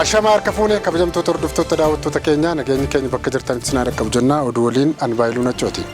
Ashama harka fuunee kabajamtoota hordoftoota daawwattoota keenyaa, nageenyi keenya bakka jirtanitti isin haa dhaqqabu jennaa. Oduu waliin ani Baayiluu Nachooti.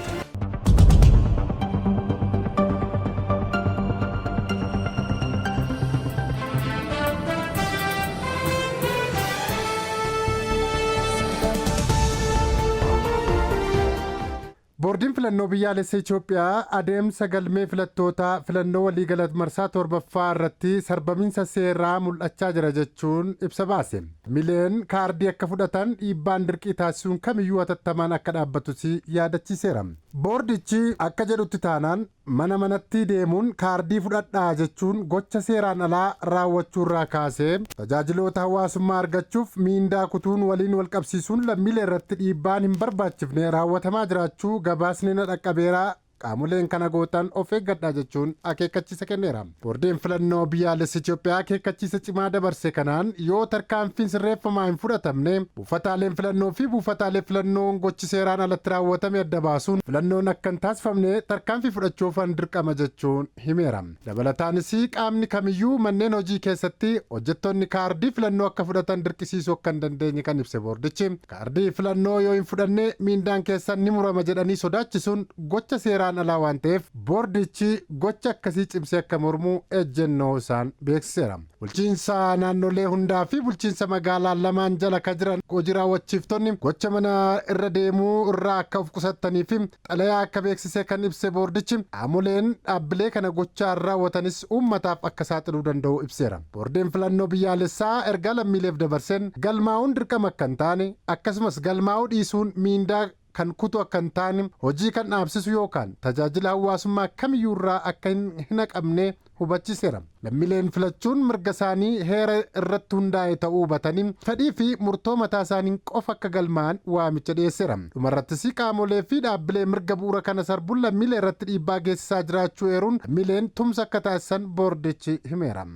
Boordiin Filannoo Biyyaalessa Itoophiyaa adeemsa galmee filattootaa filannoo waliigala marsaa torbaffaa irratti sarbamiinsa seeraa mul'achaa jira jechuun ibsa baase. Lammiileen kaardii akka fudhatan dhiibbaan dirqii taasisuun kamiyyuu hatattamaan akka dhaabbatus yaadachiiseera. Boordichi akka jedhutti taanaan mana manatti deemuun kaardii fudhadhaa jechuun gocha seeraan alaa raawwachuurraa kaasee tajaajiloota hawaasummaa argachuuf miindaa kutuun waliin walqabsiisuun lammiilee irratti dhiibbaan hin barbaachifne raawwatamaa jiraachuu gabaasni na dhaqqabeera, qaamoleen kana gootan of eeggadhaa jechuun akeekkachiisa kenneera. Boordiin Filannoo Biyyaalessa Itoophiyaa akeekkachiisa cimaa dabarse kanaan yoo tarkaanfiin sirreeffamaa hin fudhatamne buufataaleen filannoo fi buufataalee filannoon gochi seeraan alatti raawwatame adda baasuun filannoon akka hin taasifamne tarkaanfii fudhachuufan dirqama jechuun himeera. Dabalataanis qaamni kamiyyuu manneen hojii keessatti hojjettoonni kaardii filannoo akka fudhatan dirqisiisuu akka hin dandeenye kan ibse boordichi, kaardii filannoo yoo hin fudhanne miindaan keessan ni murama jedhanii sodaachisuun gocha seeraan alaa waan ta'eef boordichi gocha akkasii cimsee akka mormu ejjennoo isaan beeksiseera. Bulchiinsa naannolee hundaa fi bulchiinsa magaalaa lamaan jala ka jiran hojii raawwachiiftonni gocha mana irra deemuu irraa akka of qusattanii fi xalayaa akka beeksise kan ibse boordichi, qaamoleen dhaabbilee kana gochaan raawwatanis uummataaf akka saaxiluu danda'u ibseera. Boordiin Filannoo Biyyaalessaa ergaa lammiileef dabarseen galmaa'uun dirqama akka hin taane, akkasumas galmaa'uu dhiisuun miindaa kan kutu akka hin taane, hojii kan dhaabsisu yookaan tajaajila hawaasummaa kamiyyuu irraa akka hin haqamne hubachiiseera. Lammiileen filachuun mirga isaanii heera irratti hundaa'e ta'uu hubatanii fedhii fi murtoo mataa isaaniin qofa akka galmaa'an waamicha dhiyeesseera. Dhumarrattis qaamolee fi dhaabbilee mirga bu'uura kana sarbuun lammiilee irratti dhiibbaa geessisaa jiraachuu eeruun lammiileen tumsa akka taasisan boordichi himeera.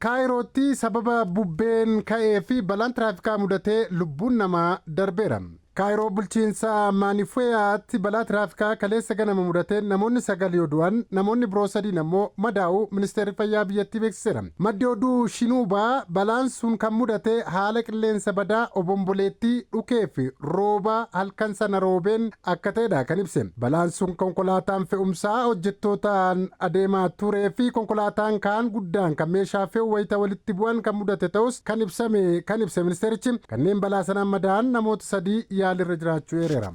Kaayirootti sababa bubbeen ka'ee fi balaan tiraafikaa mudatee lubbuun namaa darbeera. Kaayiroo bulchiinsa Maanifueyaatti balaa tiraafikaa kaleessa ganama mudateen namoonni 9 yoo du'an, namoonni biroo sadiin ammoo madaa'uu ministeerri fayyaa biyyattii beeksiseera. Maddi oduu Shinuubaa balaan sun kan mudate haala qilleensa badaa, obomboleettii, dhukee fi rooba halkan sana roobeen akka ta'edha kan ibse. Balaan sun konkolaataan fe'umsaa hojjettootaan adeemaa turee fi konkolaataan kaan guddaan kan meeshaa fe'u wayita walitti bu'an kan mudate ta'us kan ibsame kan ibse ministeerichi, kanneen balaa sanaan madaa'an namoota 3 yaalirra jiraachuu eereera.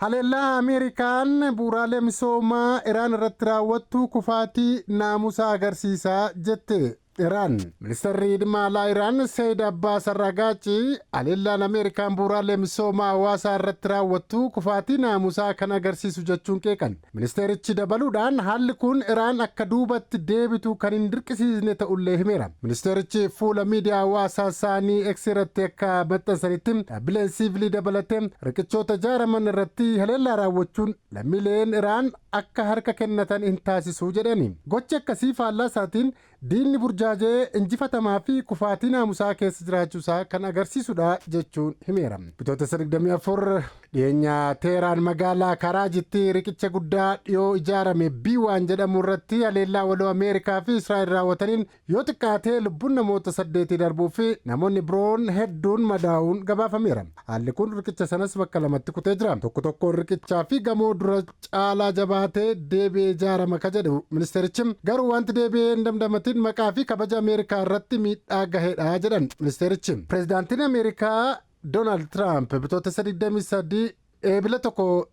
Haleellaa Ameerikaan bu'uuraalee misoomaa Iraan irratti raawwattu kufaatii naamusa agarsiisa jette Iraan. Ministeerri dhimma alaa Iraan Seeyid Abbaas Arraagaachi haleellaan Ameerikaan bu'uuraalee misoomaa hawaasaa irratti raawwattu kufaatii naamusaa kan agarsiisu jechuun qeeqan. Ministeerichi dabaluudhaan haalli kun Iraan akka duubatti deebitu kan hin dirqisiisne ta'ullee himeera. Ministeerichi fuula miidiyaa hawaasaa isaanii X irratti akka maxxansanitti dhaabbileen siivilii dabalatee riqichoota ijaaraman irratti haleellaa raawwachuun lammiileen Iraan akka harka kennatan hin taasisu jedhani. Gochi akkasii faallaa isaatiin Diinni burjaaja'ee injifatamaa fi kufaatii naamusaa keessa jiraachuu isaa kan agarsiisudha jechuun himeera. Bitootessa 24 dhiyeenya Teeraan magaalaa Karaajitti riqicha guddaa dhiyoo ijaarame B1 jedhamu irratti haleellaa waloo Ameerikaa fi Israa'el raawwataniin yoo xiqqaate lubbuun namoota saddeetii darbuu fi namoonni biroon hedduun madaa'uun gabaafameera. Haalli kun riqicha sanas bakka lamatti kutee jira. Tokko tokkoon riqichaa fi gamoo dura caalaa jabaatee deebi'ee ijaarama ka jedhu ministeerichi, garuu wanti deebi'ee hin damdamatin maqaa fi kabaja Ameerikaa irratti miidhaa gahedha jedhan ministeerichi. Pireezidaantiin Ameerikaa Doonaald Tiraamp Bitootessa 23 Eebila 1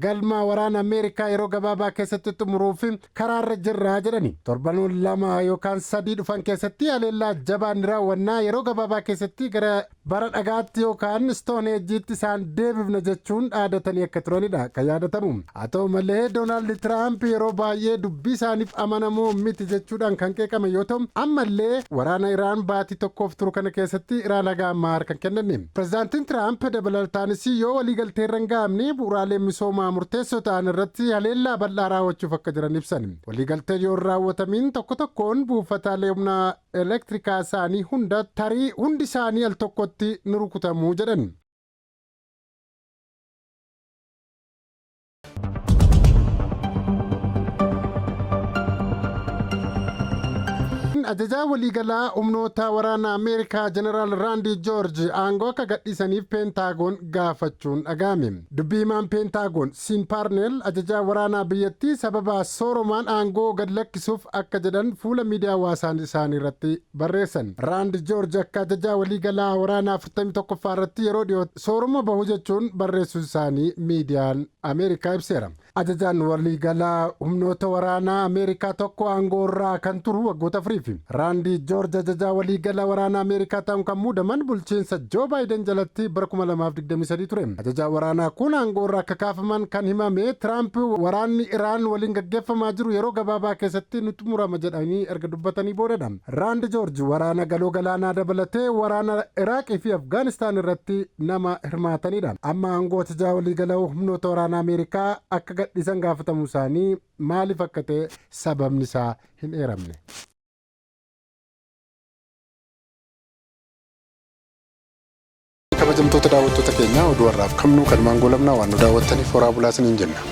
galma waraana Ameerikaa yeroo gabaabaa keessatti xumuruuf karaarra jirra jedhani. Torbanoon 2 yookaan 3 dhufan keessatti haleellaa jabaan ni raawwannaa, yeroo gabaabaa keessatti gara bara dhagaatti yookaan Stone Age'tti isaan deebifna jechuun dhaadatanii akka turanidha kan yaadatamu. Haa ta'u malee Doonaald Tiraamp yeroo baay'ee dubbii isaaniif amanamoo miti jechuudhaan kan qeeqame yoo ta'u, ammallee waraana Iraan baatii tokkoof turu kana keessatti Iraan haga ammaa harka hin kennanne. Pirezidaantiin Tiraamp dabalataanis yoo waliigalteerra hin gahamne bu'uuraaleen misoomaa misoomaa murteessoo ta'an irratti haleellaa bal'aa raawwachuuf akka jiran ibsan. Waliigalteen yoo hin raawwatamiin tokko tokkoon buufataalee humna elektirikaa isaanii hunda, tarii hundi isaanii al tokkotti ni rukutamuu jedhan. Ajajaa waliigalaa humnoota waraanaa Ameerikaa Jeneraal Raandii Joorji aangoo akka gadhiisaniif Peentaagoon gaafachuun dhaga'ame. Dubbii himaan Peentaagoon Siin Paarneel ajajaa waraanaa biyyattii sababa sooromaan aangoo gad lakkisuuf akka jedhan fuula miidiyaa hawaasaa isaanii irratti barreessan. Raandi Joorji akka ajajaa waliigalaa waraanaa 41ffaa irratti yeroo dhiyoo sooroma bahu jechuun barreessuu isaanii miidiyaan Ameerikaa ibseera. Ajajaan waliigalaa humnoota waraanaa Ameerikaa tokko aangoo irraa kan turu waggoota 4fi. Raandii Joorji ajajaa waliigalaa waraanaa Ameerikaa ta'uun kan muudaman bulchiinsa Joo Baayiden jalatti bara 2023 ture. Ajajaan waraanaa kun aangoo irraa akka kaafaman kan himame Tiraamp waraanni Iraan waliin gaggeeffamaa jiru yeroo gabaabaa keessatti nu xumurama jedhanii erga dubbatanii boodadha. Raandi Joorji waraana galoo galaanaa dabalatee waraana Iraaqii fi Afgaanistaan irratti nama hirmaatanidha. Amma aangoo ajajaa waliigalaa humnoota waraanaa Ameerikaa akka gadhiisan gaafatamuu isaanii maaliif akka ta'e sababni isaa hin eeramne. Kabajamtoota daawwattoota keenyaa, oduu har'aaf qabnu kanumaan goolabnaa. Waan nu daawwattaniif horaa bulaa isiniin jenna.